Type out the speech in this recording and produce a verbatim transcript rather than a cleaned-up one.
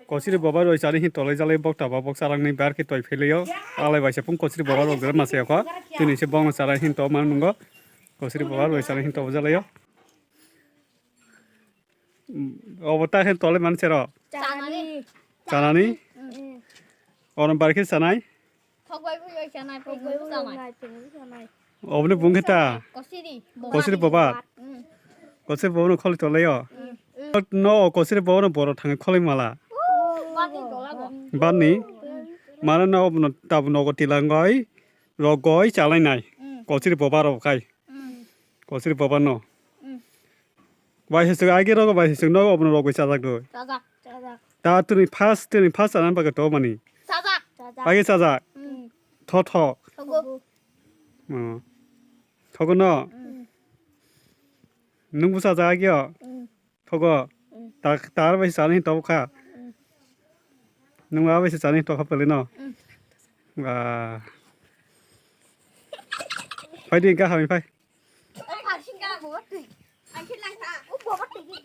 Kosiri boba roi chari hin tolai jalai bok taba bok charang ni bar khe toi phelaio. Alai bai se phung kosiri boba rok jera masa yokho. Tini se bong charang hin to man nungo. Kosiri boba roi chari hin to jalaio. Obo ta hin tolai man sero. Chanani. Chanani? Mm. Ono bar khe chanai? Thok bai bui oi chanai, pung bai bui chanai. Oboni bung khe ta? Kosiri. Kosiri boba. Mm. Kosiri boba no kholi tolai o. Mm. No kosiri boba no boro thang kholi mala. Bani tola go. Bani? Mm. Mane no obno tabu nogo tilangoi, rogoi chalai nai. Mm. Kosiri boba rok khai. Mm. Kosiri boba no. Mm. Bai sesuk agi rogo bai sesuk nogo obno rogoi chajak do. Chajak. Chajak. Ta tuni first, tuni first anan baga to mani. Chajak. Chajak. Agi chajak. Mm. Tho tho. Thogo. Oh. Thogo no. Mm. Nung busa chajak agi o. Mm. Thogo. Mm. Ta, tar bai sani to kha. Mm. Nung bai sani to kha pele no. Mm. Ba. Pai di ka hami pai. Ai, harsing ka bo tui. Ai, khe lang kha. O bo tui.